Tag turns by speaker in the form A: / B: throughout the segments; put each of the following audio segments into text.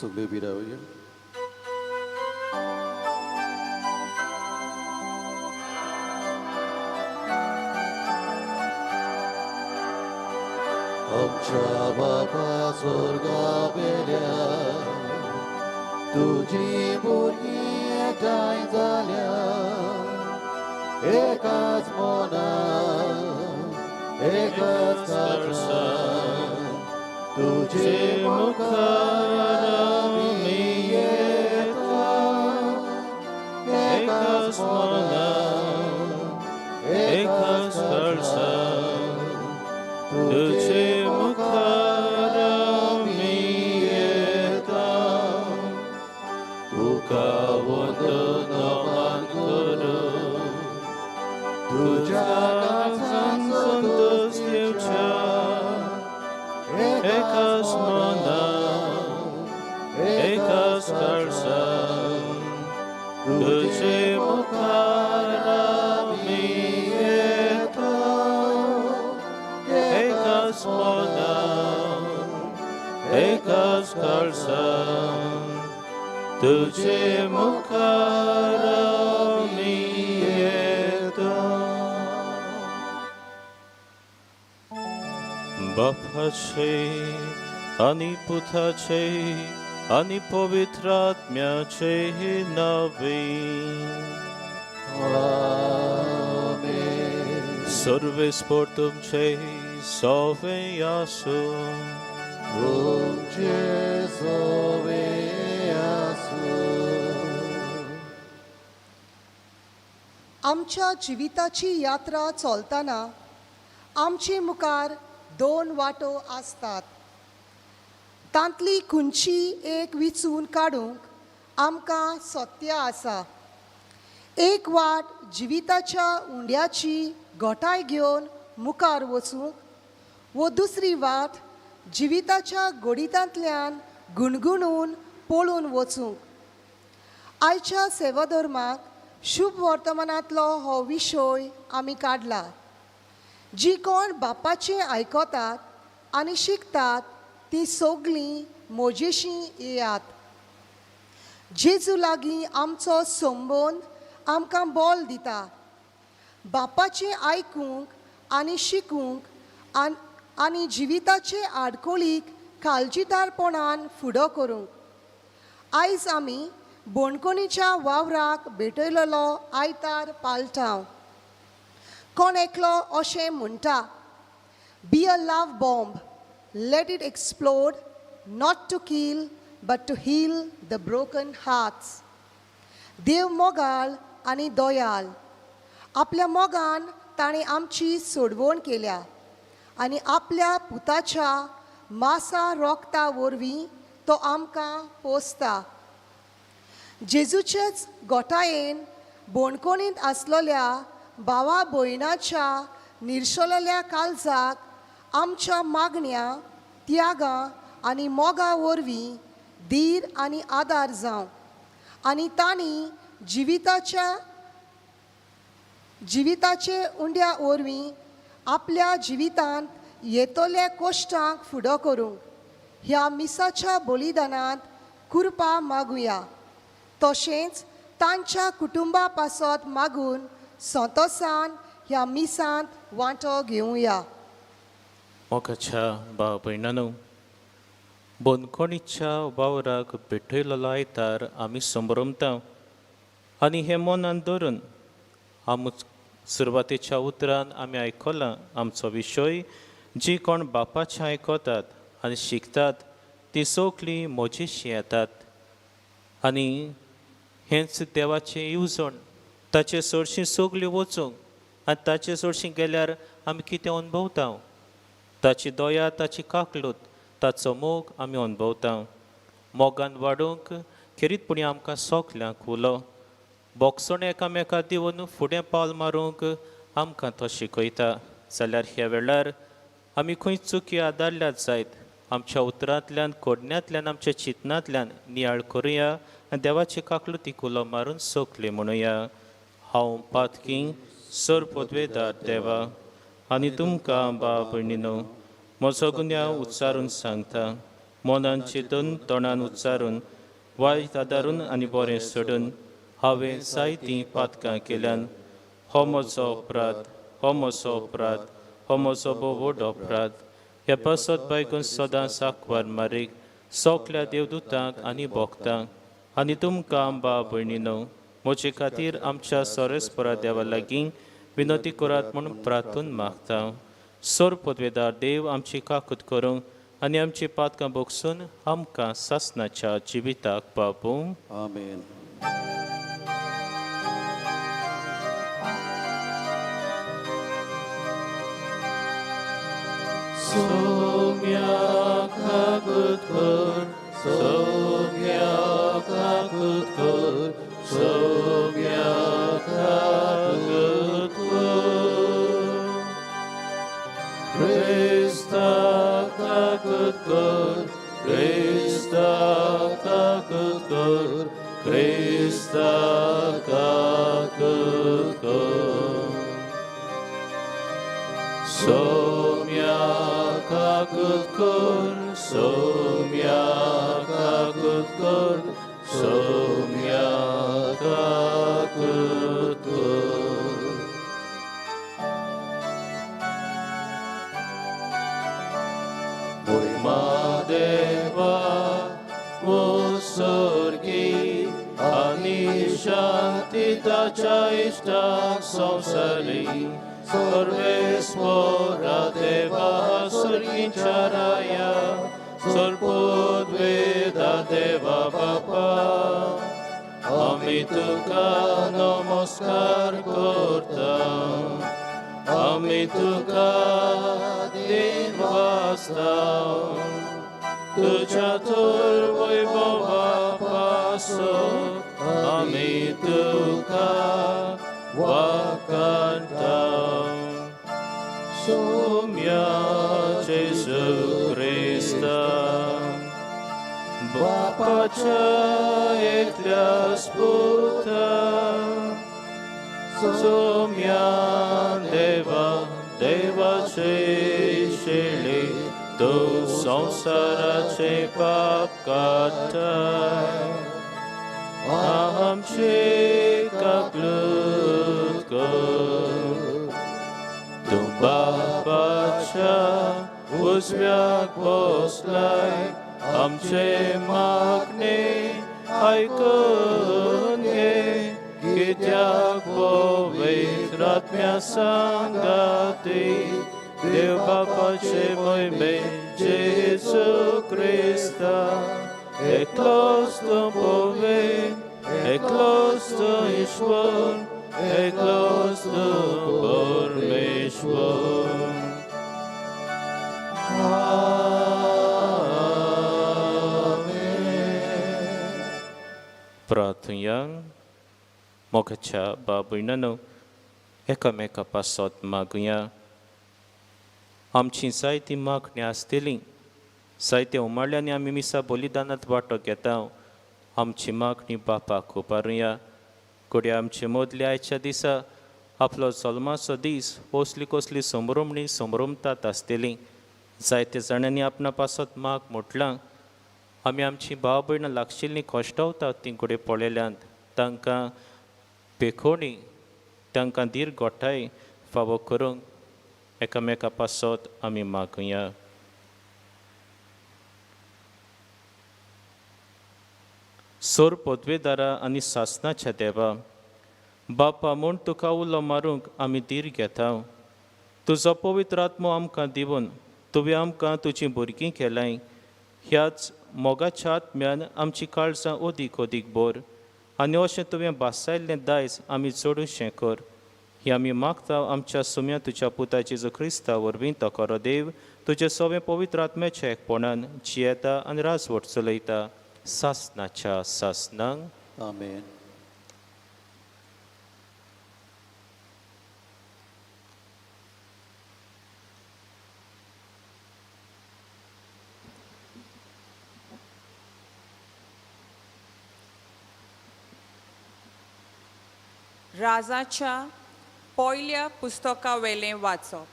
A: सगळे उबी रावया. आमच्या बापा स्वर्गा वेल्या, तुजी भुरगीं एकठांय जाल्या, एकाच मना, एकाच काळजान, तुजे मुखार आमी येता, एकाच मना, एकाच काळजान, तुजे मुखार आमी येता. तुका वंदन मान करून, तुज्या काळजान संतोष दिवच्या, एकाच मना, एकाच काळजान, तुजे मुखार आमी येता, एकाच मना, एकाच काळजान, तुजे मुखार आमी येता. बापाचे आनी पुताचे आनी पवित्र आत्म्याचे नावे.
B: आमेन.
A: सर्वेस्पर तुमचे सवे आसूं.
B: तुमचे सवे आसूं.
C: आमच्या जिविताची यात्रा चलतना आमचे मुखार दोन वाटो आसतात. तांतली खंयची एक विचून काडूंक आमकां सत्य आसा. एक वाट जिविताच्या उंड्याची घटाय घेवन मुखार वचूंक वो दुसरी वाट जिविताच्या गोडितांतल्यान गुणगुणून पळून वचूंक. आयच्या सेवाधर्माक शुभ वर्तमानांतलो हो विशय आमी काडला. जी कोण बापाचें आयकतात आनी शिकतात तीं सगलीं म्हजेशीं येयात. जेजू लागीं आमचो संबंद आमकां बल दिता बापाचें आयकूंक आनी शिकूंक आनी जिविताचे आडकोळीक काळजीदारपणान फुडो करूंक. आयज आमी बोणकोणीच्या वावराक भेटयलेलो आयतार पालटांव. कोण एकलो अशें म्हणटा, "Be a love bomb. Let it explode, not to kill but to heal the broken hearts." देव मोगाळ आनी दयाळ. आपल्या मोगान ताणें आमची सोडवण केल्या आनी आपल्या पुताच्या मासा रोगता वरवीं तो आमकां पोसता. जेजूचेच गोटायेन बोणकोणींत आसलेल्या भावा भयणाच्या निर्शलेल्या काळजाक आमच्या मागण्या, त्यागां आनी मोगा वरवीं धीर आनी आदार जावं आनी तांणी जिविताचे उंड्या वरवीं आपल्या जिवितांत येतल्या कश्टांक फुडो करूंक ह्या मिसाच्या बलिदानांत कृपा मागुया. तशेंच तांच्या कुटुंबा पासत मागून संतोसान ह्या मिसांत वांटो घेवया.
A: मोगाच्या भाव भयणांनो, बंदखणीच्या वावराक भेटयलेलो आयतार आमी संभ्रमता आनी हें मनान धरून आम सुरवातेच्या उतरान आमी आयकलां आमचो विशय, जी कोण बापाचें आयकतात आनी शिकतात ती सगळीं म्हजेशी येतात. आनी हेंच देवाचें येवजण, ताचे सरशीं सगल्यो वचूंक आनी ताचे सरशीं गेल्यार आमी कितें अणभवता? ताची दया, ताची काकलूत, ताचो मोग आमी अणभवता. मोगान वाडोवंक खेरीतपणी आमकां सगल्यांक उलो बोगसण एकामेका दिवन फुडें पावल मारूंक आमकां तो शिकयता. जाल्यार ह्या वेळार आमी खंय चुकी आदारल्यात जायत, आमच्या उतरांतल्यान, कोडण्यांतल्यान, आमच्या चिंतनांतल्यान नियाळ करुया आनी देवाची काकलुतीक उलो मारून सोकली म्हणुया. हांव पातकी सर पदवेदार देवा आनी तुमकां बा भयणीनो म्हजो गुन्यांव उच्चारून सांगता. मनान चिंतून तोंडान उच्चारून वायट आदारून आनी बरें सोडून हांवें जायतीं पातकां केल्यान. हो म्हजो अपराध, हो म्हजो अपराध, हो म्हजो भोव व्हड अपराध. ह्या पासत बायकून सदां साकवार मारीक सोकल्या देवदूतांक आनी भोक्तांक आनी तुमकां बा भयणीनो म्हजे खातीर आमच्या सोरेस्परा देवा लागीं विनोती करात म्हूण प्रार्थून मागता. सोर पदवेदार देव आमची काकूत करूंक आनी आमची पातकां भोगसून आमकां सासनाच्या जिविताक पावूं.
B: आमेन.
A: सोम्या काकूत कर, सोम्या काकूत कर, सोम्या काकूत कर. क्रिस्ता काकूत कर, क्रिस्ता काकूत कर, क्रिस्ता काकूत कर. सोम्या काकूत कर, सोम्या काकूत कर, सोम्या काकूत कर. मोहिमा देवा उत्सर्गी आनी शांती ताच्या इश्टाक संवसारी सर्वेस्पोरा देवा सर्गीच्या राया सर्पोद्वेदा देवा बापा आमी तुका नमस्कार करता, आमी तुका दिन वाचता. तुझ्या थोर वैभवा पासत आमी तुका वाखाणता. सोम्या जेजू क्रिस्ता बापाच्या एकल्या स्फूर्ता सोम्या देवा देवाचे शेळी तूं संवसाराचे पाप काडटा आमचे काकलूत कर. तूं बापाच्या उजव्याक बसलाय आमचे मागणे आयकून घे, कित्याक पवित्र आत्म्या सांगाती देव बापाचे मोहिमे जेजू क्रिस्ता एकलोच तूं पवित्र, एकलोच तूं ईश्वर, एकलोच तूं परमेश्वर. प्रार्थुया. मोगाच्या बाबुयणानो एकामेका पासत मागुया. आमची जायती मागणी आसतली, जायते उमाळ्यांनी आमी मिसा बलिदानांत वांटो घेता. आमची मागणी बापाक उबारुया. घडये आमचे मदले आयच्या दिसा आपलो जल्माचो दीस कसली कसली संभ्रमणी संभ्रमतात आसतली. जायते जाणांनी आपणा पासत माग म्हटलां. आमी आमची भाव भयणां लागशिल्लीं कश्टवतात तीं घडये पळयल्यांत. तांकां पेखोणी, तांकां धीर गोठाय फावो करूंक एकामेका पासत आमी मागुया. सोर पदवेदारा आनी सासनाच्या देवा बापा म्हूण तुका उलो मारूंक आमी धीर घेता. तुजो पवित्र आत्मो आमकां दिवन तुवें आमकां तुजीं भुरगीं केलाय. ह्याच मोगाच्या आत्म्यान आमची काळजां अदीक अदीक भर आनी अशें तुवें भासायल्लें दायज आमी चडूशें कर. हें आमी मागता आमच्या सुम्या तुज्या पुता जेजू क्रिस्ता वरवीं. तो खरो देव तुजे सवें पवित्र आत्म्याच्या एकपणान जियेता आनी राजवट चलयता सासनाच्या सासनांक.
B: आमेन.
D: राजाच्या पयल्या पुस्तकावेलें वाचप.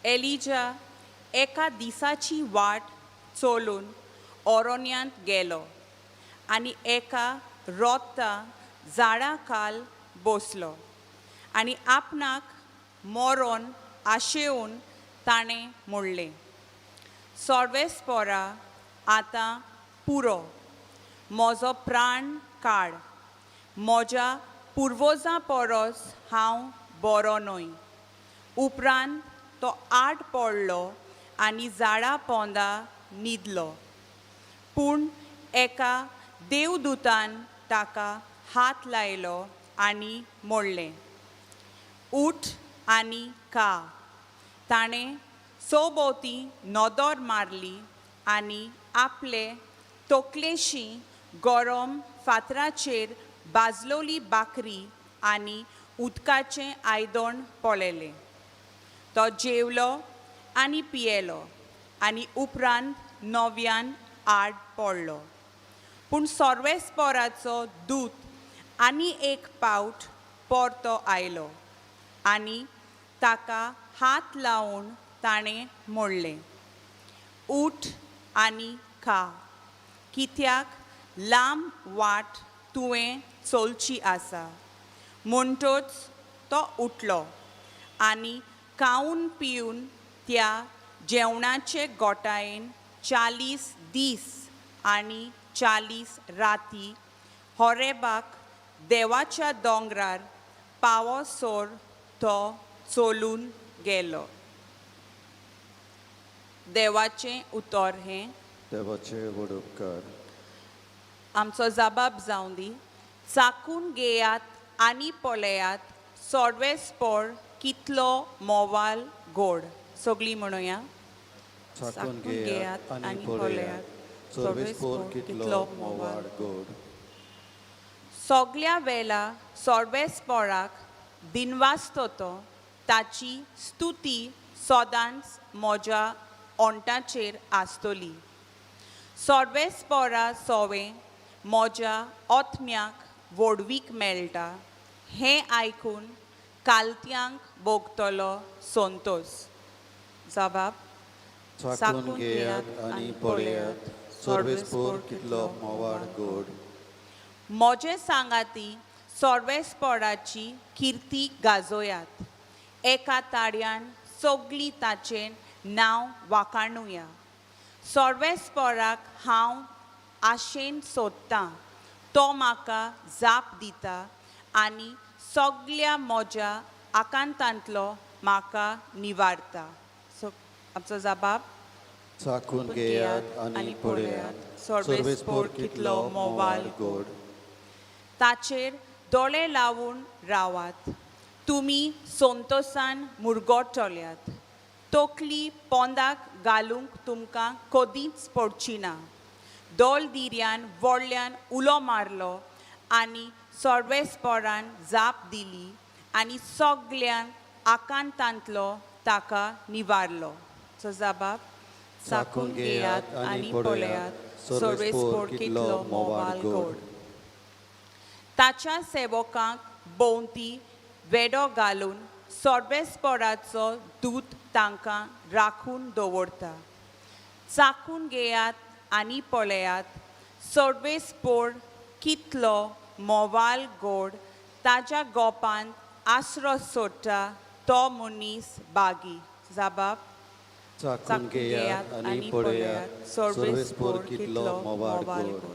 D: एलिजा एका दिसाची वाट चलून ओरोन्यांत गेलो आनी एका रोता झाडा खाल बसलो आनी आपणाक मरोन आशेवन ताणें म्हणलें, सोर्वेस्पोरा आतां पुरो, म्हजो प्राण काड, म्हज्या पुर्वजां परस हांव बरो न्हय. उपरांत तो आड पडलो आनी झाडा पोंदा न्हिदलो. पूण एका देवदूतान ताका हात लायलो आनी म्हणलें, उठ आनी खा. ताणें सोभोवती नदर मारली आनी आपले तकलेशी गरम फातराचेर भाजलोली बाकरी आनी उदकाचें आयदण पळयलें. तो जेवलो आनी पियेलो आनी उपरांत नव्यान आड पडलो. पूण सोर्वेस्पोराचो दूत आनी एक पावट परतो आयलो आनी ताका हात लावन ताणें म्हणलें, उठ आनी खा, कित्याक लांब वाट तुवें चलची आसा. म्हणटच तो उठलो आनी खावन पिवन त्या जेवणाचे गोटायेन 40 दीस आनी 40 राती होरेबाक देवाच्या दोंगरार पावसोर तो चलून गेलो. देवाचें उतर हें.
B: देवाचे व्हड उपकार.
D: आमचो जबाब जावं दी. चाकून घेयात आनी पळयात सोर्वेस्पोर कितलो मोवाल गोड. सगळीं म्हणुया.
B: चाकून घेयात आनी पळयात सोर्वेस्पोर कितलो मोवाळ गोड.
D: सगल्या वेळा सोर्वेस्पोराक दिनवासतो तो ताची स्तुती सदांच म्हज्या ओंठाचेर आसतली. सोर्वेस्पोरा सोवें म्हज्या ओत्म्याक व्हडवीक मेळटा हें आयकून कालत्यांक भोगतलो संतोश. जबाब.
B: चाकून घेयात आनी पळयात सोर्वेस्पोर कितलो मोवाळ गोड.
D: म्हजे सांगाती सोर्वेस्पोराची किर्ती गाजोयात, एका ताळयान सगळीं ताचें नांव वाखाणुया. सोर्वेस्पोराक हांव आशेन सोदतां, तो म्हाका जाप दिता आनी सगल्या म्हज्या आकांतांतलो म्हाका निवारता. सो आमचो जबाब.
B: चाकून घेयात आनी पळयात सोर्वेस्पोर कितलो मोवाळ गोड.
D: ताचेर दोळे लावन रावात, तुमी संतोसान मुरगटल्यात. तकली पोंदाक घालूंक तुमकां कदींच पडची ना. दोल दिर्यान व्हडल्यान उलो मारलो आनी सोर्वेस्पोरान जाप दिली आनी सगळ्यांक आकांतांतलो ताका निवारलो. सो जबाब.
B: चाकून घेयात आनी पळयात सोर्वेस्पोर कितलो मोवाळ गोड.
D: ताच्या सेवकांक भोंवती वेडो घालून सोर्वेस्पोराचो दूत तांकां राखून दवरता. चाकून घेयात आनी पळयात सोर्वेस्पोर कितलो मोवाल गोड. ताच्या गोपांत आसरो सोडटा तो मनीस बागी. जबाब.
B: चाकून घेयात आनी पळयात सोर्वेस्पोर कितलो मोवाळ गोड.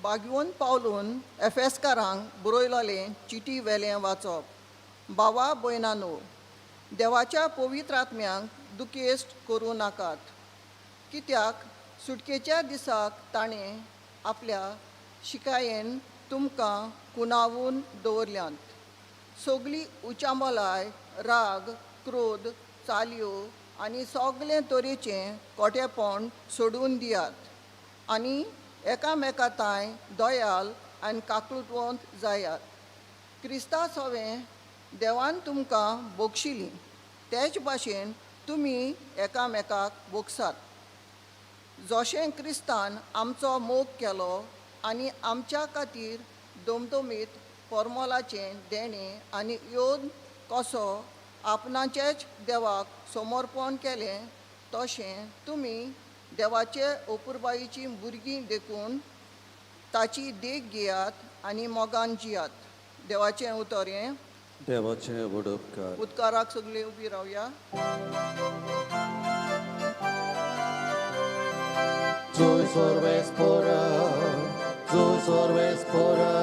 E: बागवोन पावलून एफेसकारांक बरयलोलें चिटी वेलें वाचप. बावा भयणानो, देवाच्या पवित्र आत्म्यांक दुखेस्त करूं नाकात, कित्याक सुटकेच्या दिसाक ताणें आपल्या शिकायेन तुमकां कुणावून दवरल्यांत. सगली उचांबलाय, राग, क्रोध, चालयो आनी सगलें तरेचें कोटेपण सोडून दियात आनी एकामेका तांय दयाल आनी काकळुटवंत जायात. क्रिस्ता सवें देवान तुमकां बक्षिली तेच भाशेन तुमी एकामेकाक बोगसात. जशें क्रिस्तान आमचो मोग केलो आनी आमच्या खातीर दमदमीत पोरमोलाचें देणें आनी येवन कसो आपणाचेच देवाक समर्पण केलें तशें तुमी देवाचे अपुरबायेचीं भुरगीं देखून ताची देख घेयात आनी मोगान जियात. देवाचें उतर हें.
B: देवाचें व्हड उपकार.
E: उदकाराक सगळीं उबी रावया.
B: Cui sorvespora, cui sorvespora,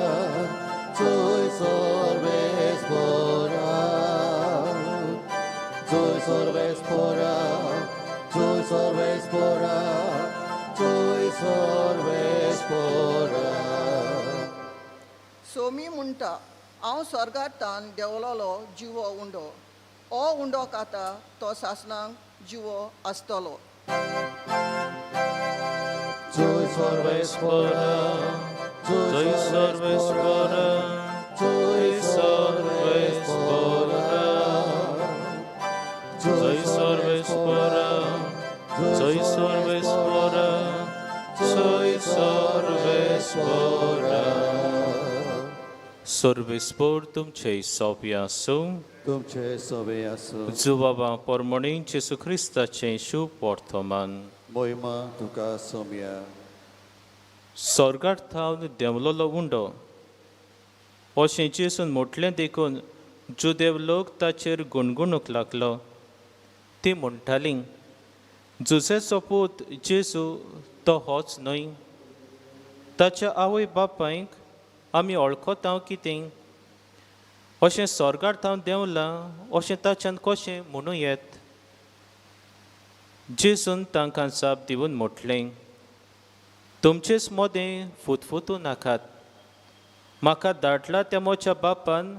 B: cui sorvespora, cui sorvespora, cui sorvespora, cui sorvespora.
E: Somi म्हणटा, हांव स्वर्गार तान देंवलोलो जिवो उंडो. हो उंडो खाता तो सासणांक जिवो आसतलो.
B: Cui sorvespora,
A: Cui sorvespora,
B: cui
A: sorvespora,
B: sorvespora,
A: Cui sorvespora, Cui sorvespora, Cui sorvespora. सर्वेस्पोर तुमचे सोंपे आसूं.
B: तुमचे सवे आसूं.
A: जुबाबा परमणी जेसू क्रिस्ताचें शुभ वर्तमान.
B: मोहिमा तुका सोम्या.
A: स्वर्गार थावन देंवलोलो उंडो अशें जेसून म्हटलें देखून जुदेव लोक ताचेर गुणगुणूंक लागलो. ती म्हणटाली, जुजेचो पूत जेजू तो होच न्हय? ताच्या आवय बापायक आमी वळखता कितें? अशें स्वर्गार थावन देंवलां अशें ताच्यान कशें म्हणूं येत? जेजून तांकां जाप दिवन म्हटलें, तुमचेच मदें फुतफुतूं नाकात. म्हाका धाडला त्या म्हज्या बापान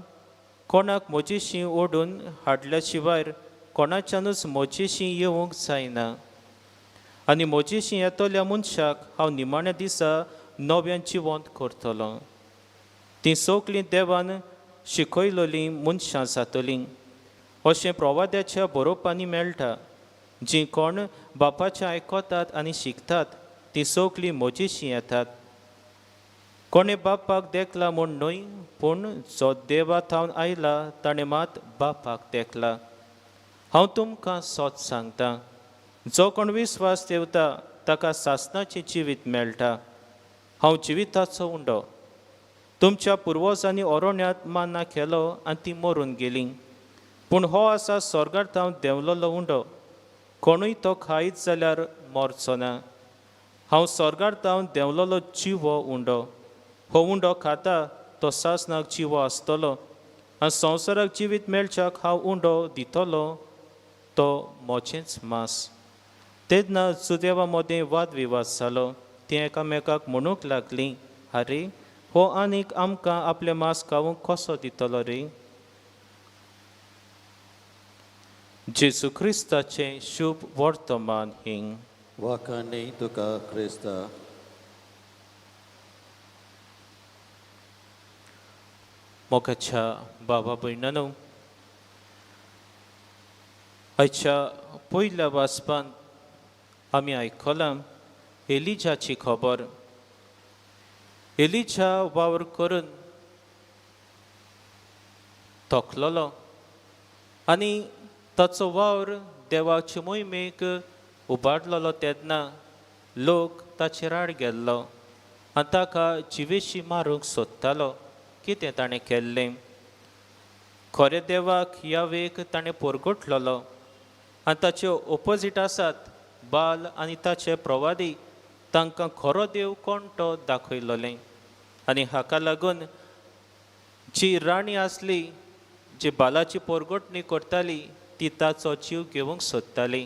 A: कोणाक म्हजीशी ओडून हाडल्या शिवाय कोणाच्यानूच म्हजीशी येवंक जायना, आनी म्हजीशी येतल्या मनशाक हांव निमाण्या दिसा नव्यान जिवंत करतलो. तीं सगलीं देवान शिकयलोलीं मनशां जातलीं अशें प्रवाद्याच्या बरोवपांनी मेळटा. जीं कोण बापाचें आयकतात आनी शिकतात तीं सगलीं म्हजीशीं येतात. कोणें बापाक देखला म्हूण न्हय, पूण जो देवा थावन आयला ताणें मात बापाक देखला. हांव तुमकां सत सांगता, जो कोण विस्वास देवता ताका सासणाचें जिवीत मेळटा. हांव जिविताचो उंडो. तुमच्या पुर्वजांनी अरण्यांत मान्ना केलो आनी ती मरून गेली, पूण हो आसा स्वर्गार थावन देंवलोलो उंडो. कोणूय तो खायत जाल्यार मरचो ना. हांव स्वर्गार थावन देंवलोलो जिवो उंडो. हो उंडो खाता तो सासणाक जिवो आसतलो आनी संवसाराक जिवीत मेळच्याक हांव उंडो दितलो तो म्हजेंच मांस. तेन्ना जुदेवा मदें वादविवाद जालो. तीं एकामेकाक म्हणूंक लागलीं, आरे हो आनीक आमकां आपलें मांस खावंक कसो दितलो रे? जेजू क्रिस्ताचें शुभ वर्तमान हिंग.
B: वाखाणी तुका क्रिस्ता.
A: मोगाच्या बाबा भयणानो, आयच्या पयल्या वाचपांत आमी आयकलां एलिजाची खबर. एलिजा वावर करून थकलोलो आनी ताचो वावर देवाचे मोहिमेक उबारलेलो. तेन्ना लोक ताचेर आड गेल्लो आनी ताका जिवेशी मारूंक सोदतालो. कितें ताणें केल्लें? खरें देवाक ह्या वेक ताणें परगटलेलो आनी ताचे ओपोजीट आसात बाल आनी ताचे प्रवादी, तांकां खरो देव कोण तो दाखयलोलें. आनी हाका लागून जी राणी आसली जी बालाची परगटणी करताली ती ताचो जीव घेवंक सोदताली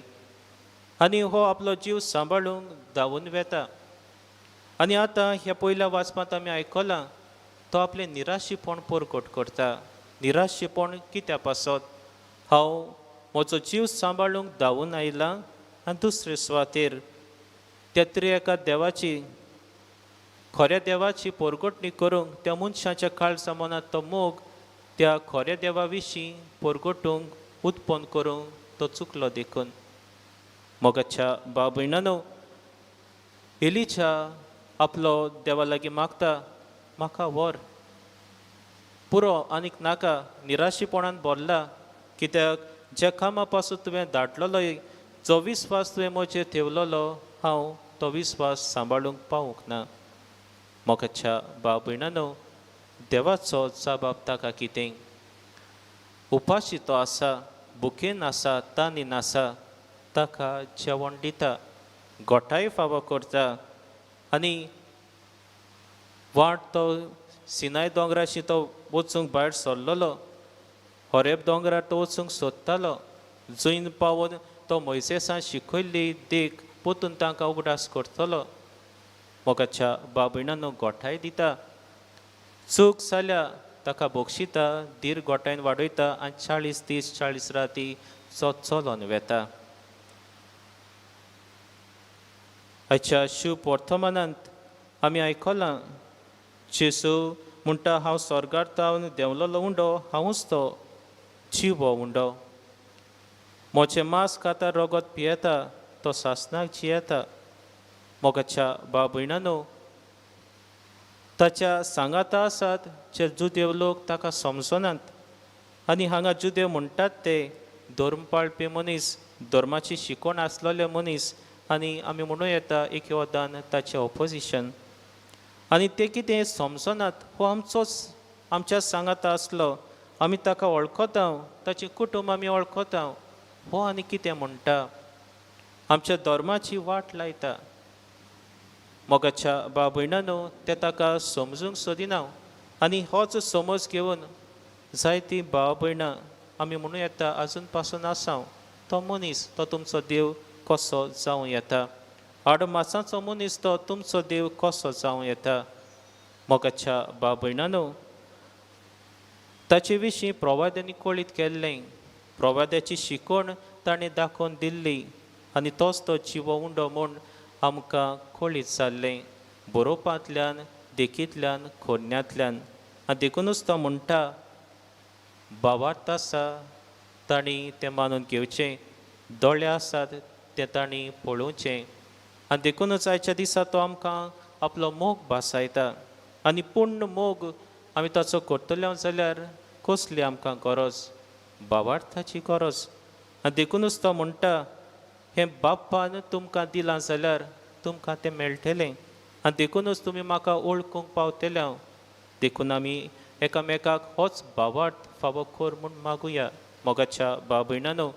A: आनी हो आपलो जीव सांबाळूंक धांवून वेता. आनी आतां ह्या पयल्या वाचपांत आमी आयकलां तो आपलें निराशीपण परगट करता. निराशीपण कित्या पासत? हांव म्हजो जीव सांबाळूंक धांवून आयलां आनी दुसरे सुवातेर त्या त्रिएका देवाची खऱ्या देवाची परगटणी करूंक त्या मनशाच्या काळजा मनांत तो मोग त्या खऱ्या देवा विशीं परगटूंक उत्पन्न करूंक तो चुकलो. देखून मोगाच्या बाबयणानो, एलिच्या आपलो देवा लागीं मागता, म्हाका व्हर, पुरो आनीक नाका, निराशीपणान भरला, कित्याक ज्या कामा पासून तुवें धाडलेलो, जो विस्वास तुवें म्हजेर ठेवलेलो, हांव तो विस्वास सांबाळूंक पावूंक ना. मोगाच्या भाव भयणांनो, देवाचो जबाब ताका कितें? उपाशी तो आसा, भुकेन आसा, तानीन आसा, ताका जेवण दिता, गोठाय फावो करता. आनी वाट तो सिनाय दोंगराशी तो वचूंक भायर सरलेलो, होरेब दोंगरार तो वचूंक सोदतालो, जंय पावोन तो मोयसेसान शिकयल्ली देख परतून तांकां उगडास करतलो. मोगाच्या भाव भयणांनो, गोठाय दिता, चूक जाल्या ताका बक्षिता, धीर गोठायन वाडयता आनी 40 दीस 40 राती तो चलोन वेता. आयच्या शुभ वर्तमानांत आमी आयकलां, जेजू म्हणटा, हांव स्वर्गार तावन देंवलेलो उंडो, हांवूच तो जिवो उंडो. म्हजें मांस खाता, रगत पियेता तो सासनाक जियेता. मोगाच्या भाव भयणांनो, ताच्या सांगाता आसात जे जुदेव लोक ताका समजनात. आनी हांगा जुदेव म्हणटात ते धर्म पाळपी मनीस, धर्माची शिकवण आसलेले मनीस, आनी आमी म्हणूं येता एक वदान ताचें ऑपोजिशन. आनी ते कितें समजनात, हो आमचोच आमच्या सांगाता आसलो, आमी ताका वळखता, ताचें कुटुंब आमी वळखता, हो आनी कितें म्हणटा, आमच्या धर्माची वाट लायता. मोगाच्या भाव भयणांनो, ते ताका समजूंक सोदिना. आनी होच समज घेवन जायतीं भाव भयणां आमी म्हणूं येता आजून पासून आसा, तो मनीस तो तुमचो देव कसो जावं येता, आडमासाचो मनीस तो तुमचो देव कसो जावं येता. मोगाच्या भाव भयणांनो, ताचे विशीं प्रवाद्यांनी कळीत केल्लें, प्रवाद्याची शिकवण ताणें दाखोवन दिल्ली आनी तोच तो जिवो उंडो म्हूण आमकां कळीत जाल्लें बरोवपांतल्यान, देखींतल्यान, खोन्यांतल्यान. आनी देखुनूच तो म्हणटा, भावार्थ आसा तांणी तें मानून घेवचें, दोळे आसात तें तांणी पळोवचें. आनी देखुनूच आयच्या दिसा तो आमकां आपलो मोग भासायता. आनी पूर्ण मोग आमी ताचो करतले जाल्यार कसली आमकां गरज? भावार्थाची गरज. आनी देखुनूच तो म्हणटा, हें बाप्पान तुमकां दिलां जाल्यार तुमकां तें मेळटलें, आनी देखुनूच तुमी म्हाका वळखूंक पावतले. हांव देखून आमी एकामेकाक होच भावार्थ फावो कर म्हूण मागुया. मोगाच्या भाव भयणांनो,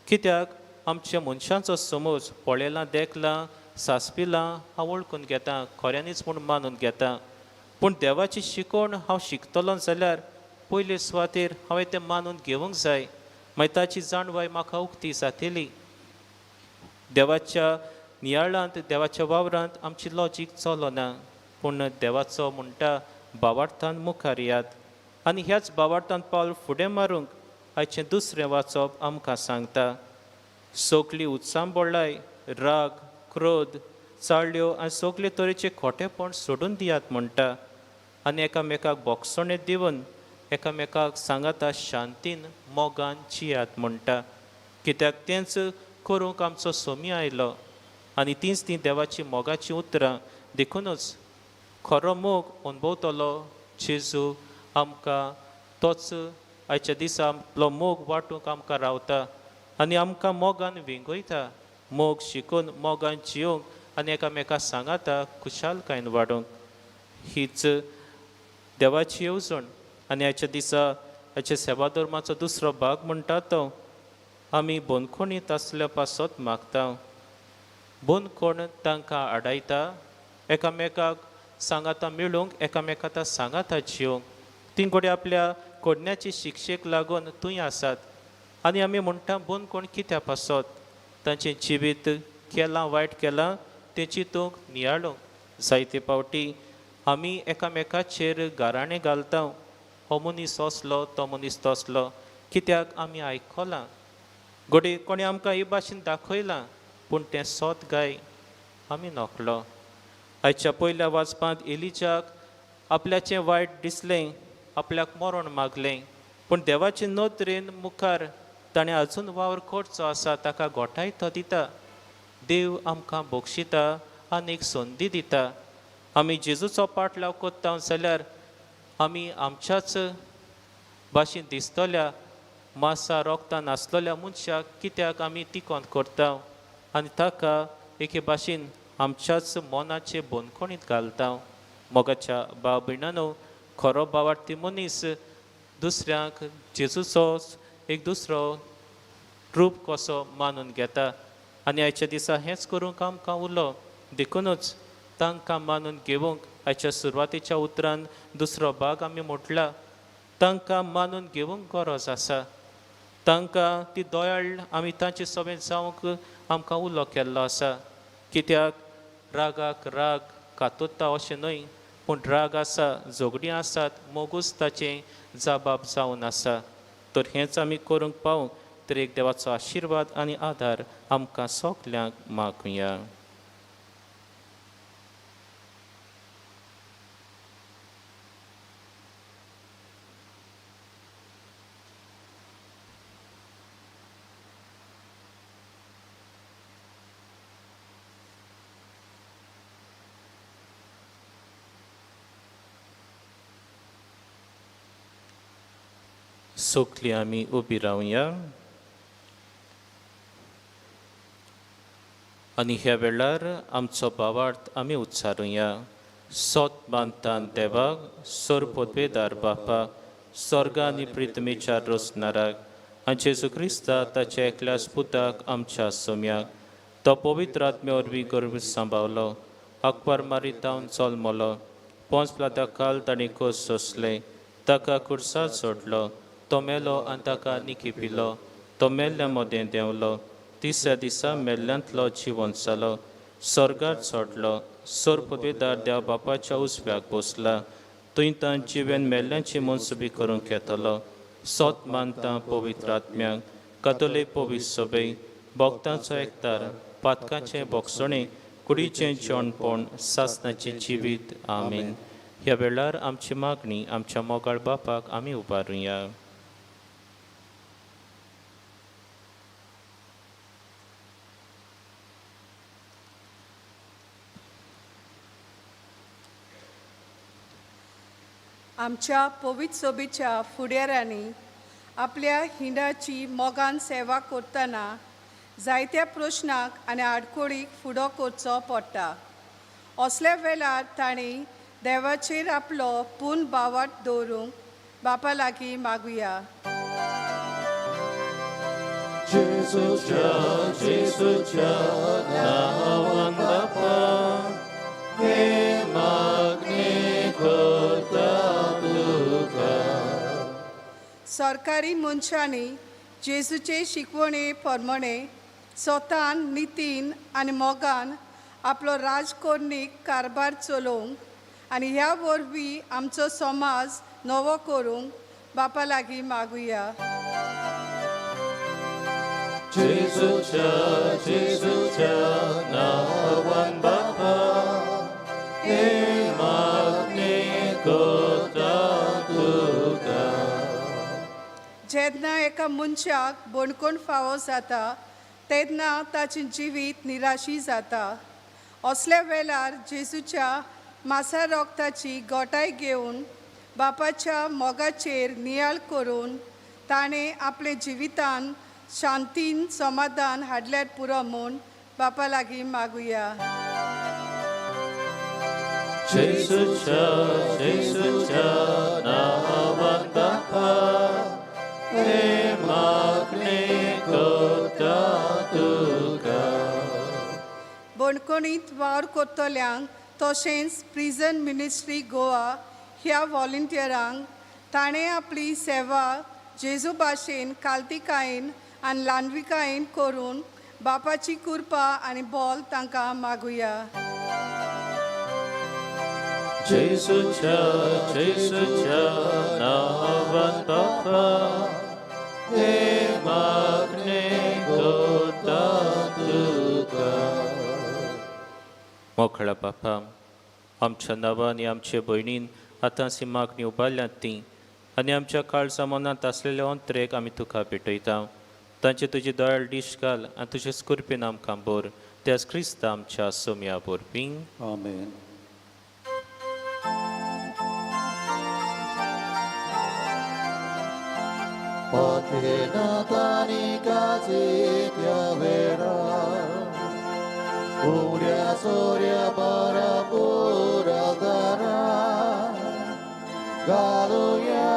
A: कित्याक आमच्या मनशांचो समज पळयलां, देखलां, सासपिलां, हांव वळखून घेता, खऱ्यांनीच म्हूण मानून घेता. पूण देवाची शिकवण हांव शिकतलो जाल्यार पयले सुवातेर हांवें तें मानून घेवंक जाय, मागीर ताची जाणवाय म्हाका उक्ती जातली. देवाच्या नियाळांत, देवाच्या वावरांत आमची लॉजीक चलना, पूण देवाचो म्हणटा भावार्थान मुखार येयात. आनी ह्याच भावार्थान पावल फुडें मारूंक आयचें दुसरें वाचप आमकां सांगता, सगली उत्सांबोळाय, राग, क्रोध, चाळ्यो आनी सगले तरेचे खोटेपण सोडून दियात म्हणटा. आनी एकामेकाक बोगसणें दिवन एकामेकाक सांगाता शांतीन मोगान जियात म्हणटा. कित्याक तेंच करूंक आमचो सोमी आयलो आनी तींच तीं देवाची मोगाचीं उतरां. देखुनूच खरो मोग अणभवतलो जेजू आमकां तोच आयच्या दिसा आपलो मोग वांटूंक आमकां रावता आनी आमकां मोगान वेंगयता, मोग शिकून मोगान जियोवंक आनी एकामेका सांगाता खुशालकायेन वाडोवंक. हीच देवाची येवजण. आनी आयच्या दिसा आयच्या सेवा धर्माचो दुसरो भाग म्हणटा तो आमी बंदखणींत आसल्या पासत मागता. बंदखण तांकां आडायता एकामेकाक सांगाता मेळूंक, एकामेकाक सांगाता जियोवंक. तीं घडये आपल्या कोडण्याची शिक्षेक लागून थंय आसात. आनी आमी म्हणटा बंदखण कित्या पासत? तांचें जिवीत केलां वायट केलां तें चिंतूंक, नियाळूंक. जायते फावटी आमी एकामेकाचेर गाराणें घालता, हो मनीस असलो, तो मनीस तसलो, कित्याक आमी आयकलां, घडये कोणें आमकां हे भाशेन दाखयलां, पूण तें सोत गाय आमी नकळो. आयच्या पयल्या वाचपांत एलिजाक आपल्याचें वायट दिसलें, आपल्याक मरण मागलें, पूण देवाचे नदरेन मुखार ताणें अजून वावर करचो आसा, ताका गोठाय तो दिता. देव आमकां बक्षिता, आनी एक संदी दिता. आमी जेजूचो पाटलाव कोत्ता जाल्यार आमी आमच्याच भाशेन दिसतल्या मासा रोगतान आसलेल्या मनशाक कित्याक आमी तिकोन करता आनी ताका एके भाशेन आमच्याच मनाचे बंदखणींत घालता. मोगाच्या भाव भयणानो, खरो भावार्थी मनीस दुसऱ्यांक जेजूचो एक दुसरो रूप कसो मानून घेता आनी आयच्या दिसा हेंच करूंक आमकां उरलो. देखुनूच तांकां मानून घेवंक आयच्या सुरवातेच्या उतरान दुसरो भाग आमी म्हटला, तांकां मानून घेवंक गरज आसा. तांकां ती दयाळ आमी तांचे समेत जावंक आमकां उलो केल्लो आसा. कित्याक रागाक राग कातोत्ता अशें न्हय, पूण राग आसा, झगडीं आसात, मोगूच ताचें जबाब जावन आसा. तर हेंच आमी करूंक पावूंक तर एक देवाचो आशिर्वाद आनी आदार आमकां सगल्यांक मागुया. सोकली आमी उबी रावया आनी ह्या वेळार आमचो भावार्थ आमी उच्चारुया. सोत बांदतान देवाक, सोरपोतवेदार बापा, स्वर्ग आनी प्रितमेच्या रोसनाराक आनी जेजू क्रिस्ता ताच्या एकल्याच पुताक आमच्या सोम्याक, तो पवित्र आत्म्या वरवीं गर्भ सांबावलो, अकबर मारीत जल्मलो, पोंच प्लाता काल ताणें कोस सोंसलें, ताका कुर्सार सोडलो, तो मेलो आनी ताका निकी पिलो, तो मेल्ल्या मदें देंवलो, तिसऱ्या दिसा मेल्ल्यांतलो जिवन जालो, स्वर्गार चडलो, सोरपवेदार देव बापाच्या उजव्याक बसला, थंय तां जिवेन मेल्ल्यांची मनसुबी करूंक येतलो. सोत मानता पवित्र आत्म्याक, कातोलीक पवित्र सभे, भक्तांचो एकतार, पातकाचें बोगसणें, कुडीचें जेवणपण, सासनाचें जिवीत. आमीन. ह्या वेळार आमची मागणी आमच्या मोगाळ बापाक आमी उबारुया.
F: आमच्या पवित्र सोबीच्या फुडाऱ्यांनी आपल्या हिंडाची मोगान सेवा करतना जायत्या प्रश्नाक आनी आडखळीक फुडो करचो पडटा. असल्या वेळार तांणी देवाचेर आपलो पूर्ण भावार्थ दवरूंक बापा लागीं मागुया.
A: जेजूच्या जेजूच्या नांवान बापा, हे मागणी करता तुका.
F: सरकारी मनशांनी जेजूचे शिकवणे प्रमाणे स्वतान नितीन आनी मोगान आपलो राजकोरणीक कारभार चलोवंक आनी ह्या वरवीं आमचो समाज नवो करूंक बापा लागीं मागुया.
A: जेजूच्या जेजूच्या नांवान बापा, हे मागणी करता तुका.
F: जेन्ना एका मनशाक बणकोण फावो जाता तेन्ना ताचें जिवीत निराशी जाता. असल्या वेळार जेजूच्या मासा रोगताची गोटाय घेवन बापाच्या मोगाचेर नियाळ करून ताणें आपले जिवितान शांतीन समाधान हाडल्यार पुरो म्हूण बापा लागीं मागुया.
A: जेजूच्या जेजूच्या नांवान बापा, हे मागणी करता तुका.
F: बणकोणींत वावर करतल्यांक तशेंच प्रिजन मिनिस्ट्री गोवा ह्या व्हॉलंटियरांक ताणें आपली सेवा जेजू भाशेन कालतिकायेन आनी ल्हानविकायेन करून बापाची कृपा आनी बोल तांकां मागुया.
A: जेजूच्या जेजूच्या नांवान बापा, हे मागणी करता तुका. मोखळा बापा, आमच्या नांवान आनी आमचे भयणीन आतां सी मागणी उबारल्यात ती आनी आमच्या काळजा मनांत आसलेल्या अंतरेक आमी तुका भेटयता. तांचे तुजी दयाळ दीश घाल आनी तुजे स्कुर्पीन आमकां बोर. त्याच क्रिस्ता आमच्या सोम्या वरवीं.
B: आमेन. Patenatani kazitia vera, Uria soria para pura dara, Galuya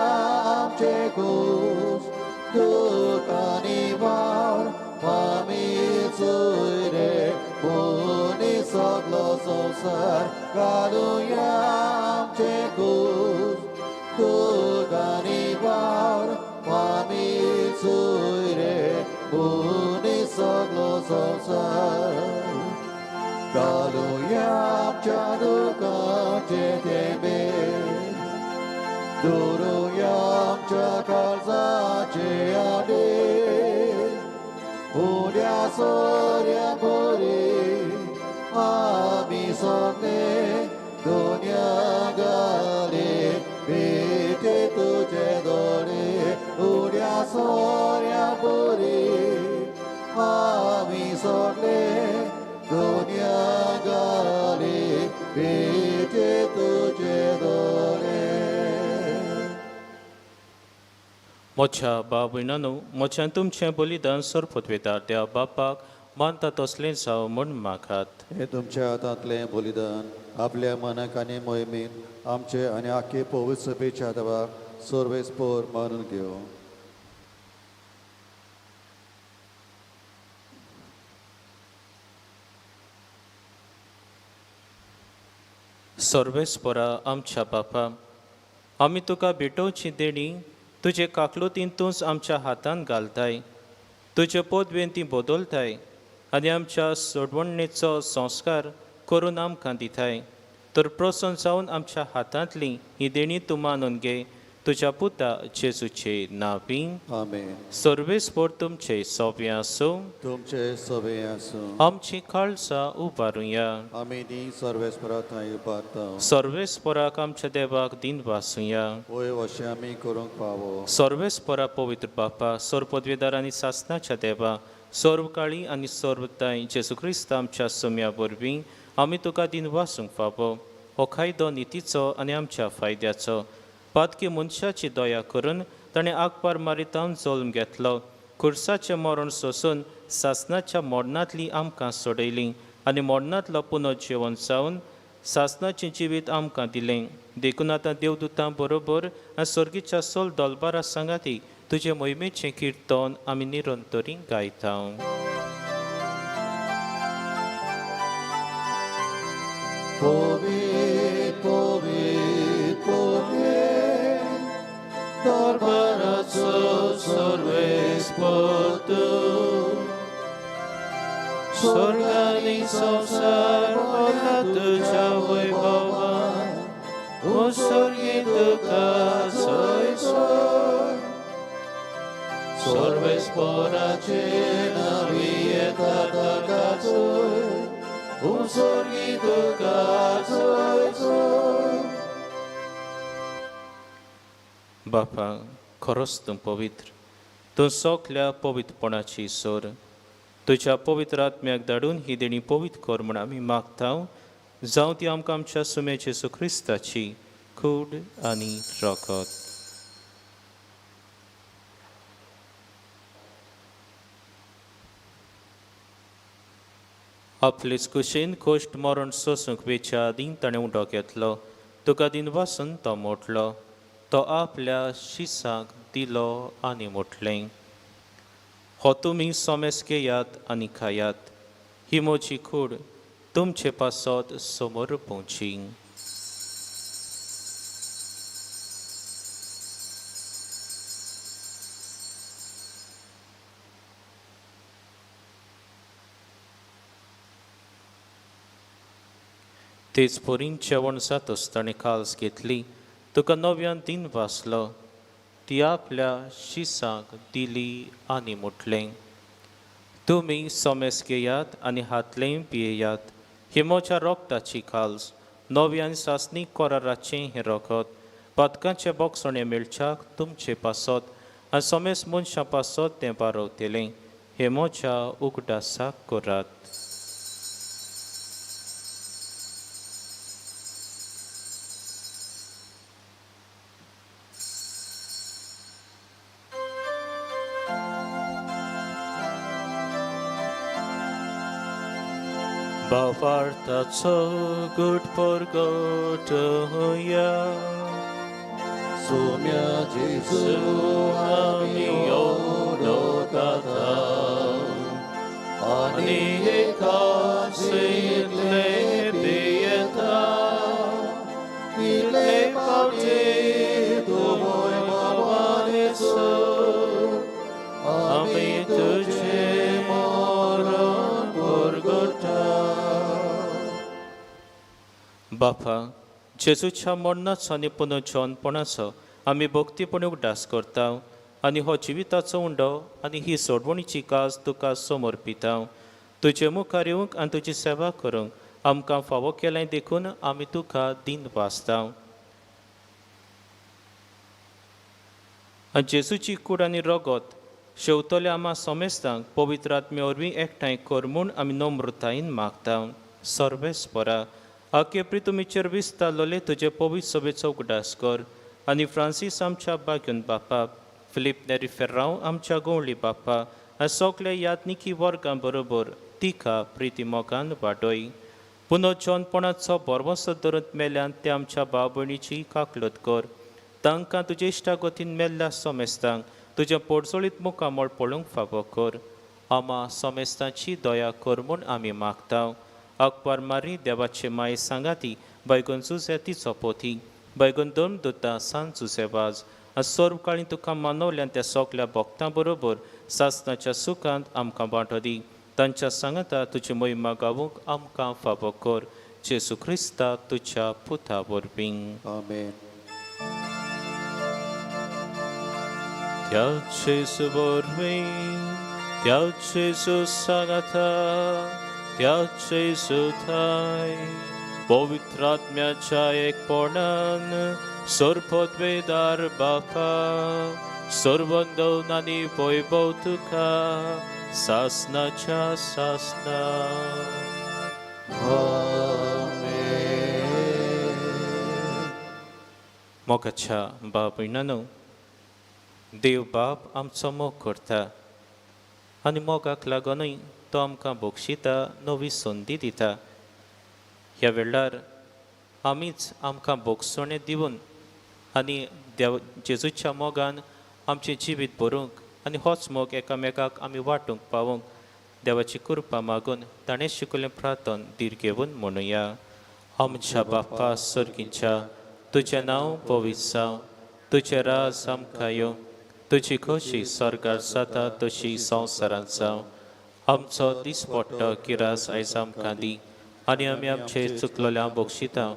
B: amche kus, Dukani var, Pamil suire, Muni soglo sosar, Galuya amche kus, Dukani var, Pamil suire, Muni soglo sosar. Galuya amcha dukache tebe, Duruya amcha kalzache ade, Uria soria puri, Ami sonne, dunia gale, Bete tuje dore, Uria soria puri, Ami sonne, dunia gale, Bete tuje dore.
A: मोच्या बाबयणानो, मोच्यान तुमचें बलिदान सरपतवेदार देवा बापाक मानता तसलें जावं म्हूण मागात.
B: हे तुमच्या हातांतलें बलिदान आपल्या मनाक आनी मोहिमेन आमचे आनी आख्खे पवित्र सभेच्या देवाक सर्वेस्पोर मानून घेवं.
A: सर्वेस्परा आमच्या बापा, आमी तुका भेटोवची देणी तुजे काकलुतींतूच आमच्या हातान घालताय. तुजे पदवेन ती बदलताय आनी आमच्या सोडवणेचो संस्कार करून आमकां दिताय. तर प्रसन्न जावन आमच्या हातांतली ही देणी तूं मानून घे, तुज्या पुता जेजूचे नांवी.
B: आमेन.
A: सर्वेस्पोर तुमचे सोंपें आसूं.
B: तुमचे सभे आसूं.
A: आमची काळजां उबारुया.
B: आमी ती सर्वेस्परा थंय उबारता.
A: सर्वेस्पराक आमच्या देवाक दिन वासुया.
B: वय अशें आमी करूंक फावो.
A: सर्वेस्परा पवित्र बापा, सर्व पदवेदार आनी सासनाच्या देवा, सर्व काळी आनी सर्व ताय जेजू क्रिस्त आमच्या सोम्या वरवीं आमी तुका दिन वासूंक फावो. हो कायदो नितीचो आनी आमच्या फायद्याचो. पातकी मनशाची दया करून ताणें आगपार मारितावन जल्म घेतलो, खुर्साचें मरण सोसून सासनाच्या मरणांतली आमकां सोडयली आनी मरणांतलो पुनर्जिवन जावन सासनाचें जिवीत आमकां दिलें. देखून आतां देवदूतां बरोबर आनी सर्गीच्या सोल दलबारा सांगाती तुजे मोहिमेचें किर्तन आमी निरंतरी गायता.
B: पवित्र पवित्र पवित्र दरबाराचो सर्वेस्पोर तूं, स्वर्ग आनी संवसार भरला तुज्या वैभवान, ओ स्वर्गी तुका जय जय. सर्वेस्पोराचे नावी येता ताका जय, ओ स्वर्गी तुका जय जय.
A: बापा, खरोच तूं पवित्र, तूं सोकल्या पवित्रपणाची सोर. तुज्या पवित्र आत्म्याक धाडून ही देणी पवित्र कर म्हूण आमी मागता. जावं ती आमकां आमच्या सुम्या जेजू क्रिस्ताची कूड आनी रगत. आपलेच कुशीन कोश्ट मरण सोसूंक वेच्या आदीं ताणें उडो घेतलो, तुका दिन वासून तो मोडलो, तो आपल्या शिसाक दिलो आनी म्हटलें, हो तुमी सोमेस घेयात आनी खायात, ही म्हजी कूड तुमचे पासत समोर पोवची. तेच परीन जेवण जातच ताणें काल्स घेतली, तुका नव्यान दिन वाचलो, ती आपल्या शिसाक दिली आनी म्हटलें, तुमी सोमेस घेयात आनी हातलें पियेयात, ही म्हज्या रोगताची काल्स, नवी आनी सासणी कराराचें हें रगत, पातकांचें बोगसणें मेळच्याक तुमचे पासत आनी सोमेस मनशां पासत तें बारवतलें. हें म्हज्या उगडासाक करात. भावार्थाचो गुट परगटया.
B: सोम्या जेजू
A: आमी ओडोगाता
B: आनी
A: आनी एकाच पियेता
B: इतले
A: पावटे
B: तुवोय
A: मावानेचो आमी तुझे मरण परगटा. बापा, जेजूच्या मरणाचो आनी पुनर्जनपणाचो आमी भक्तीपणी उगडास करता आनी हो जिविताचो उंडो आनी ही सोडवणीची काज तुका समर्पिता. तुजे मुखार येवंक आनी तुजी सेवा करूंक आमकां फावो केलें देखून आमी तुका दिन वाचता. आनी जेजूची कूड आनी रगत शेवतल्या आमा समेस्तांक पवित्र आत्मे वरवीं एकठांय कर म्हूण आमी नम्रतायेन मागता. सर्वेस्परा, आखे प्रितुमीचेर विस्तारलोले तुजे पवित्र सभेचो उगडास कर आनी फ्रांसीस आमच्या बाग्यून बापा, फिलीप नेरी फेर्रांव आमच्या गवळी बापा आनी सगल्या यादनिकी वर्गां बरोबर तिका प्रिती मोगान वाडय. पुनर्जनपणाचो भरवंसो धरून मेल्यान ते आमच्या भाव भयणीची काकलत कर. तांकां तुजे इश्टागतीन मेल्ल्या समेस्तांक तुजें पोडसोळीत मुखामळ पळोवंक फावो कर. आमा समेस्तांची दया कर म्हूण आमी मागता. अकबर मारी देवाचे माये सांगाती बैगन जुजे तिचो पोथी बैगन दोन दुता सान जुजे वाज आनी सर्व काळी तुका मानवल्यान त्या सगल्या भक्तां बरोबर सासनाच्या सुखांत आमकां वांटो दी. तांच्या सांगाता तुजी महिमा गावूंक आमकां फावो कर. जेजू क्रिस्ता तुज्या पुता वरवीं.
B: आमेन.
A: त्या जेजू वरवीं, त्या जेजू सांगाता, त्या जेजू थाय पवित्र आत्म्याच्या एकपणान सर्वोद्वेदार बापा, सर्वंदवन आनी वैभव तुका सासनाच्या सासना.
B: आमेन.
A: मोगाच्या बाप भयणांनो, देव बाप आमचो मोग करता आनी मोगाक लागूनय तो आमकां बक्षिता, नवी संदी दिता. ह्या वेळार आमीच आमकां भोगसणें दिवन आनी देव जेजूच्या मोगान आमचें जिवीत भरूंक आनी होच मोग एकामेकाक आमी वांटूंक पावूंक देवाची कृपा मागून ताणें शिकयल्लें प्रार्थन धीर घेवन म्हणुया. आमच्या बापा सर्गीच्या, तुजें नांव पवित्र जावं, तुजें राज आमकां येवं, तुजी खोशी स्वर्गार जाता तशी संवसारांत जावं. आमचो दिसपट्टो किरास आयज आमकां दी आनी आमी आमचे चुकलेल्या बक्षिता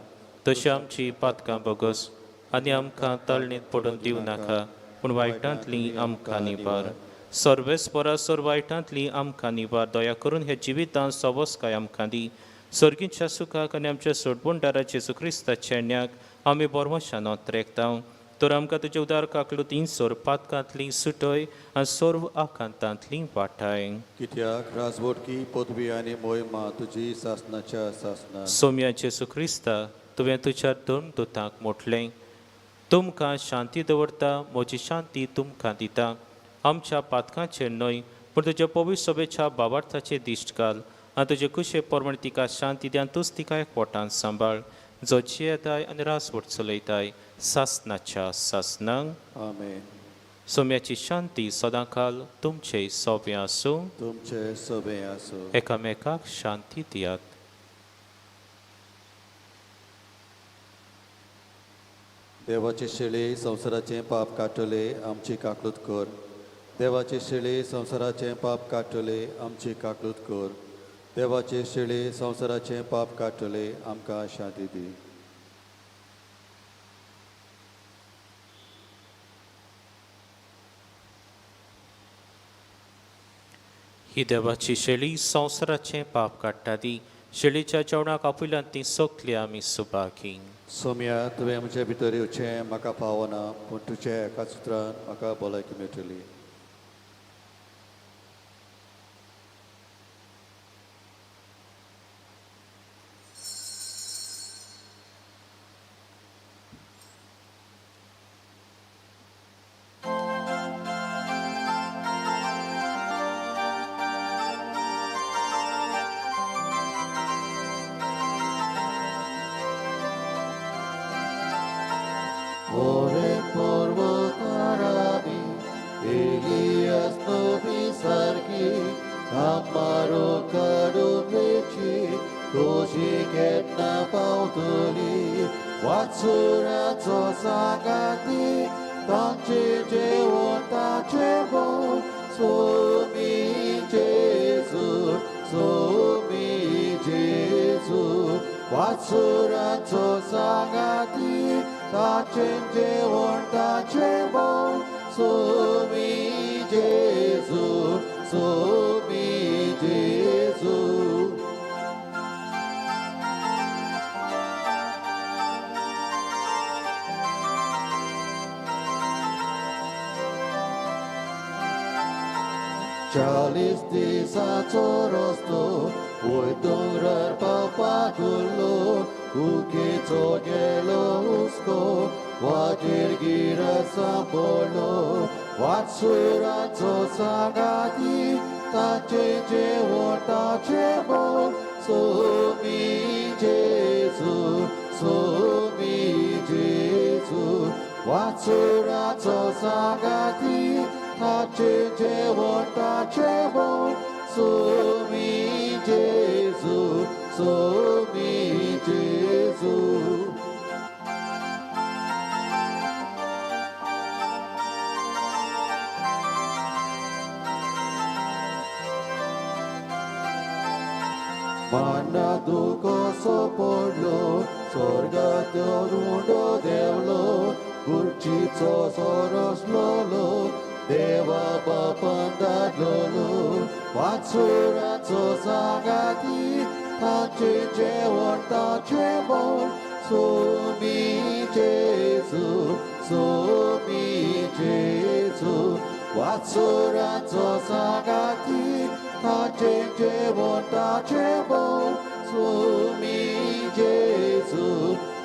A: तशी आमची पातकां बोगस आनी आमकां तळणीत पडून दिवं नाका, पूण वायटांतली आमकां निवार. सर्वेस्परा सर्व वायटांतली आमकां निवार. दया करून हे जिवितांत सवसकाय आमकां दी. सर्गीच्या सुखाक आनी आमच्या सोडबुंडारा जेजू क्रिस्ताच्या न्याक आमी बरवशान त्रेकता. तर आमकां तुजे उदार काकलुतीन सर्व पातकांतली सुटय आनी सर्व आकांतांतली वाटाय.
B: कित्याक राजवटकी पदवी आनी मोहिमा तुजी सासनाच्या सासना.
A: सोम्या जेजू क्रिस्ता, तुवें तुज्या दोन दुतांक म्हटलें, तुमकां शांती दवरता, म्हजी शांती तुमकां दिता. आमच्या पातकांचेर न्हय पूण तुज्या पवित्र सभेच्या बाबार्थाचे दिश्ट घाल आनी तुजे कुशे प्रमाण तिका शांती दी आनी तूंच तिका एकवटान सांबाळ, जो जियेताय आनी रासवट चलयताय सासनाच्या सासनांक.
B: आमेन.
A: सोम्याची शांती सदांकाल तुमचे सोबें आसूं.
B: तुमचे सोबें आसूं.
A: एकामेकाक शांती दियात.
B: देवाचे शेळी संवसाराचें पाप काडटले, आमची काकलूत कर. देवाचे शेळी संवसाराचें पाप काडटले, आमची काकलूत कर. देवाचे शेळी संवसाराचें पाप काडटले, आमकां शांती दी.
A: ही देवाची शेळी संवसाराचें पाप काडटा ती. शेळीच्या जेवणाक आपयल्यान ती सगली आमी सुभागी.
B: सोम्या, तुवें म्हजे भितर येवचें म्हाका पावना, पूण तुज्या एका सुत्रान म्हाका भलायकी मेळटली. होरे पर्वतार आमी एलियास नबी सारकी आमारो काडून वेची तोशी केन्ना पावतली वाचुराचो सांगाती तांचे जेवण ताचे बोल सोमी जेजू सोमी जेजू वाचुराचो सांगाती ताचे जेवण ताचे बोल सोमी जेजू सोमी जेजू. चाळीस दिसाचो रस्तो वय दोंगरार पावपाक उरलो कुकेचो गेलो हुस्को वाटेर गिरास सांपडलो वाचुराचो सांगाती ताचे जेवण ताचे बोल सोमी जेजू सोमी जेजू वाचुराचो सांगाती ताचे जेवण ताचे बोल सोमी जेजू सोमी जेजू. मान्ना दुकोसो पडलो स्वर्गात उंडो देवलो गुर्चीचो सोरसलोलो देवा बापान धाडलोलो वाचुराचो सांगाती ताचे जेवण ताचे बोल सोमी जेजू सोमी जेजू वाचुराचो सांगाती ताचे जेवण ताचे बोल सोमी जेजू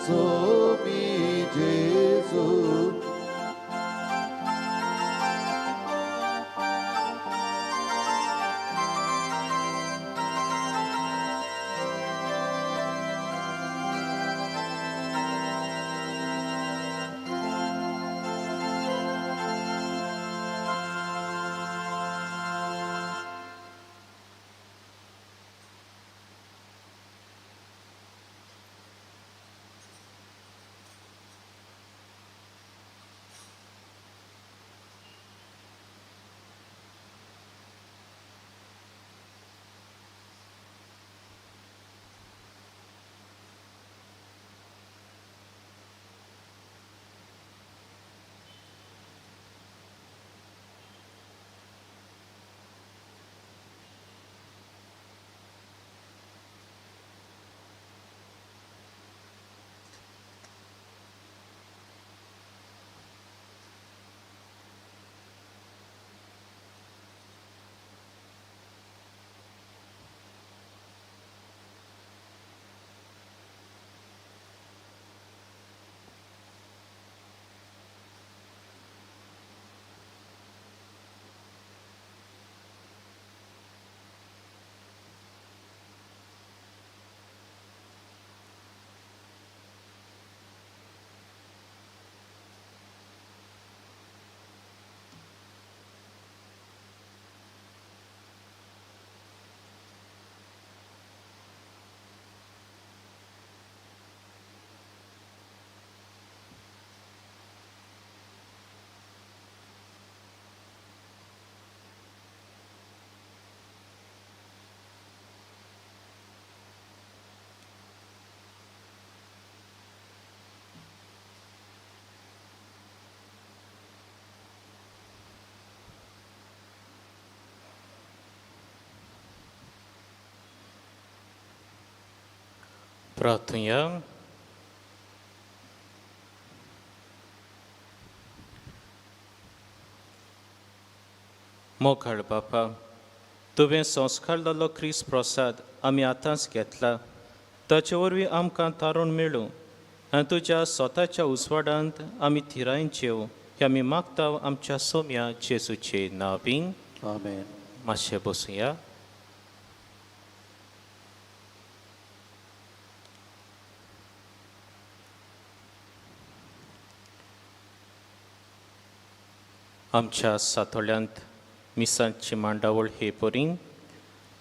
B: सोमी जेजू.
A: प्रार्थुया. मोगाळ बापा, तुवें संस्कार जाल्लो क्रिस्त प्रसाद आमी आतांच घेतला, ताचे वरवीं आमकां तारण मेळूं आनी तुज्या स्वताच्या उजवाडांत आमी थिरायेन जेवं हें आमी मागता आमच्या सोम्या जेजूचे नांवीन.
B: आमेन.
A: मातशें बसुया. आमच्या सातोळ्यांत मिसांची मांडावळ हे परी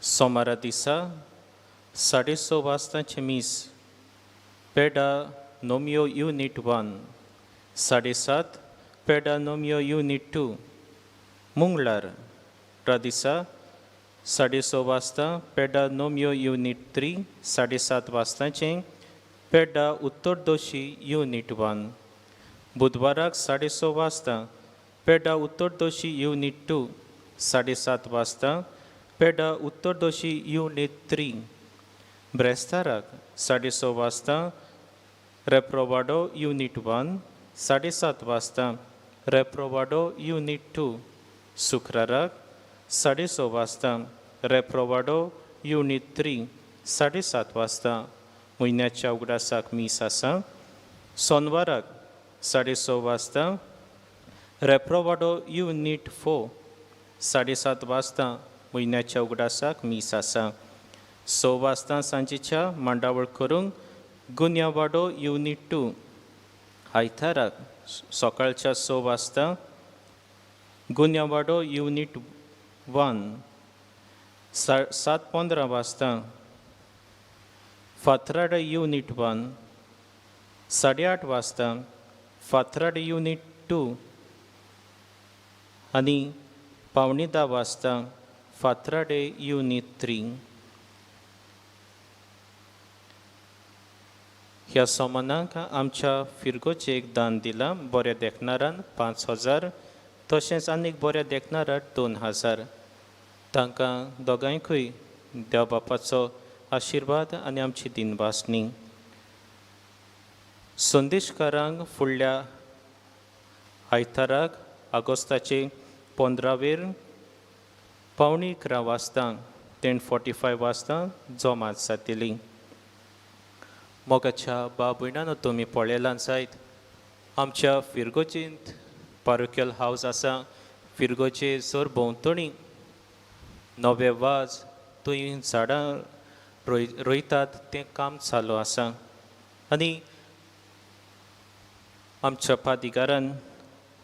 A: सोमारा दिसा 6:30 वाजताचें मीस पेडा नोमियो युनीट 1, 7:30 पेडा नोमियो युनीट 2। मंगळार दिसा 6:30 वाजता पेडा नोमियो युनीट 3, 7:30 वाजताचें पेडा उत्तर दोशी युनीट 1। बुधवाराक 6:30 वाजता पेडा उत्तर दोशी युनीट 2, 7:30 वाजता पेडा उत्तर दोशी युनीट 3। ब्रेस्ताराक 6:30 वाजता रेप्रोवाडो युनीट 1, 7:30 वाजता रेप्रोवाडो युनीट 2। शुक्राराक 6:30 वाजता रेप्रोवाडो युनीट 3, 7:30 वाजता म्हयन्याच्या उगडासाक मीस आसा। सोनवाराक 6:30 वाजता रेप्रोवाडो युनीट 4, 7:30 वाजता म्हयन्याच्या उगडासाक मीस आसा। 6 वाजता सांजेच्या मांडावळ करूंक गुन्यावाडो युनीट 2। आयताराक सकाळच्या 6 वाजता गुन्यावाडो युनीट 1, 7:15 वाजता फातराडा युनीट 1, 8:30 वाजता फातराडा युनीट 2 आनी 9:45 वाजता फातराडे युनीट 3। ह्या सामानाक आमच्या फिरगोचेक दान दिलां। बऱ्या देखणारान 5,000 तशेंच आनीक बऱ्या देखणाराक 2,000। तांकां दोगांयकूय देव बापाचो आशिर्वाद आनी आमची दिनवासणी। संदेशकारांक फुडल्या आयताराक ऑगस्टाचे 15वेर 10:45 वाजता 10:45 वाजता जमात जातली। मोगाच्या बाब भयणानो, तुमी पळयलां जायत आमच्या फिरगोजींत पारोक्यल हावज आसा। फिरगोजे सर भोंवतणी नवे वाज थंय झाडां रोयतात तें काम चालू आसा आनी आमच्या पादिगारान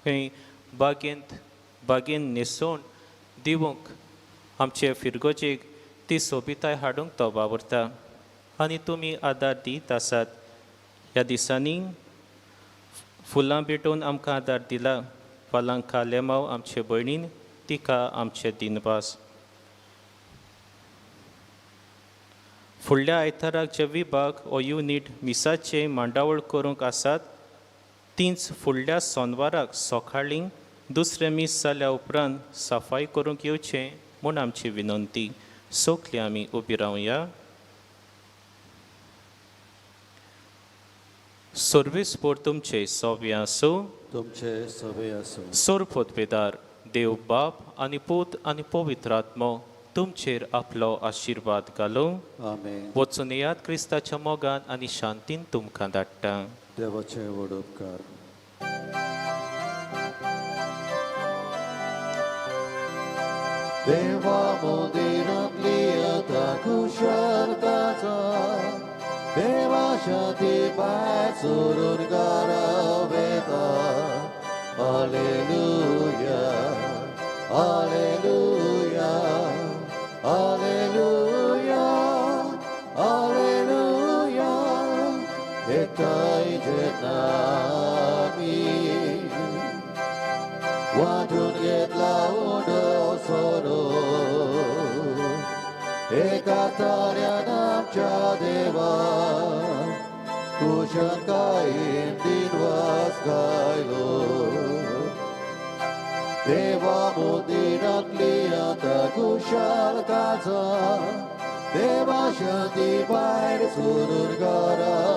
A: थंय बागेंत न्हेसोवन दिवंक आमचे फिरगोजेक ती सोबिताय हाडूंक तो वावुरता आनी तुमी आदार दीत आसात। ह्या दिसांनी फुलां भेटोवन आमकां आदार दिला फालांका लेमाव आमचे भयणीन, तिका आमचे दिनवास। फुडल्या आयताराक जे विभाग ओ युनीट मिसाचे मांडावळ करूंक आसात तींच फुडल्या सोनवाराक सकाळीं दुसरें मीस जाल्या उपरांत सफाई करूंक येवचें म्हूण आमची विनंती। सोगलीं आमी उबी रावया। सर्वीस पोर तुमचे सोवे आसूं,
B: तुमचे सवे आसूं।
A: सोरपोतपेदार देव बाप आनी पूत आनी पवित्र आत्मो तुमचेर आपलो आशिर्वाद घालूं।
B: आमेन।
A: वचून येयात क्रिस्ताच्या मोगान आनी शांतीन तुमकां धाडटा।
B: देवाचे व्हड उपकार। देवा मंदिरांतली आतां कुशळताचो, देवा शांती भायर सरून घरा वेता। Hallelujah, hallelujah, hallelujah, hallelujah. एकठांय जेन्ना आमी वांटून घेतला उंडो सोरो, एका ताऱ्यान आमच्या देवा कुशळकायेन दिनवास गायलो। देवा मंदिरांतली आतां कुशळताचो, देवा शांती भायर सरून घरा